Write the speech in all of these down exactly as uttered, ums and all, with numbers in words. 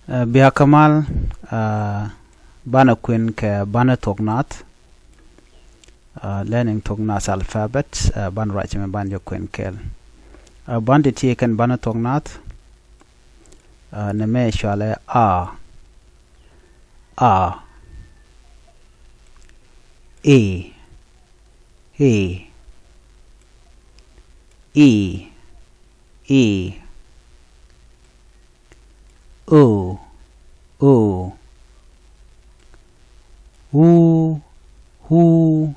Ɛ, bia kä mal, ɛ, banɛ kuɛn kɛ banɛ thuɔk naath. Ɛ, learning thuɔk naath alphabet, ɛ, banɛ ruac mɛ banɛ jɛ kuɛn kɛɛl. Ɛ, banɛ ti ti kɛn banɛ thuɔk naath. Ɛ, nɛ mɛ cualɛ a, a, e, e, i, i, o, o, u, u,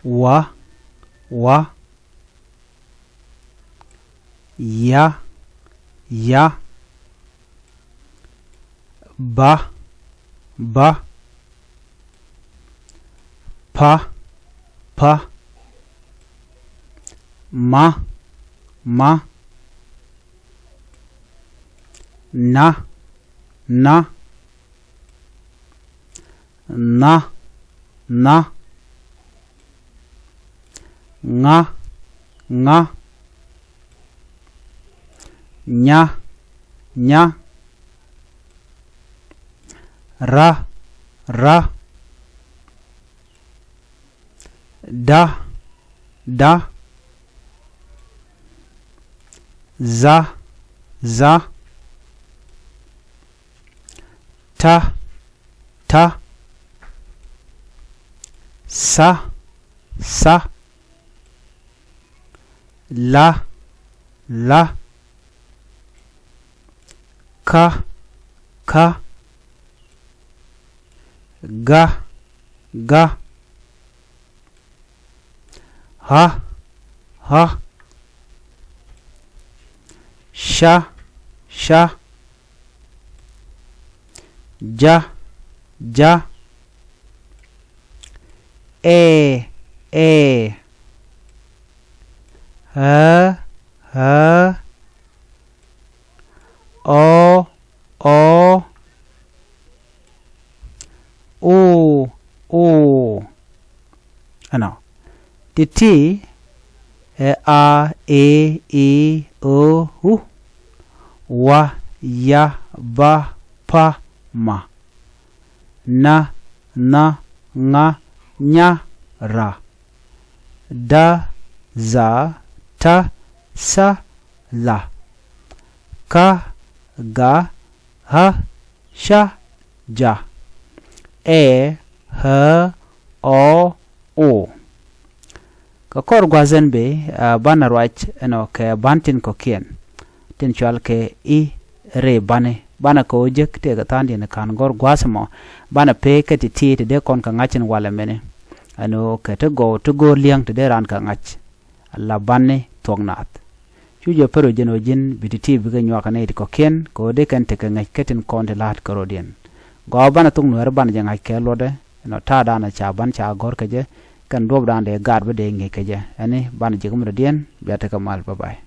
wa, wa, ya, ya, ba, ba, pa, pa, ma, ma, na, na, nha, nha, ŋa, ŋa, nya, nya, ra, ra, da, da, za, za, ta, ta, sa, sa, la, la, ka, ka, ga, ga, ha, ha, sha, sha, ja, ja, ɛ, ɛ, ɣä, ɣä, ɔ, ɔ, o, o. Ɛnɔ. Ti̱ti̱ ɛ a, e, i, o, u, wa, ya, ba, pa, ma, na, nha, ŋa, nya, ra, da, za, ta, sa, la, ka, ga, ha, sha, ja, ɛ, ɣä, ɔ, o. Kɛ kɔr gua̱th ɛn bëë, a, banɛ ruac ɛnɔ kɛ ban tin kɔ̱kiɛn tin cɔal kɛ i̱, ri, bani. Banɛ kɛ ɣöö jek tëëkɛ tha̱a̱ŋdiɛn ka̱n gɔ̱r gua̱a̱th ɛmɔ. Banɛ pek kɛ ti̱ti̱ ti dee kɔn kɛ ŋa̱c in walɛ mini. Ɛn ɣöö kɛ ti gɔw ti go̱o̱r li̱eŋ ti dee raan kɛ ŋa̱c. La bani thuɔ̱k naath. Cu jɛ pär ɣöö jɛn ɣöö ji̱n bi ti̱ti̱ bikɛ nyuak kɛ nɛy ti kɔ̱kiɛn kɛ ɣöö dee kɛn tekɛ ŋäc kä tin kɔn ti la̱a̱t kärɔ̱diɛn. Gɔaa banɛ thok nuääri banɛ jɛ ŋa̱c kɛ luɔtdɛ. Ɛnɔ ta̱a̱dan ca ban ca gɔ̱r kɛ jɛ kɛn duɔ̱ɔ̱pdan dee gaat bä dee ŋi̱i̱c kɛ jɛ. Ɛni banɛ ji̱ kä mi dɔ̱diɛn bia tekɛ mal, bye bye.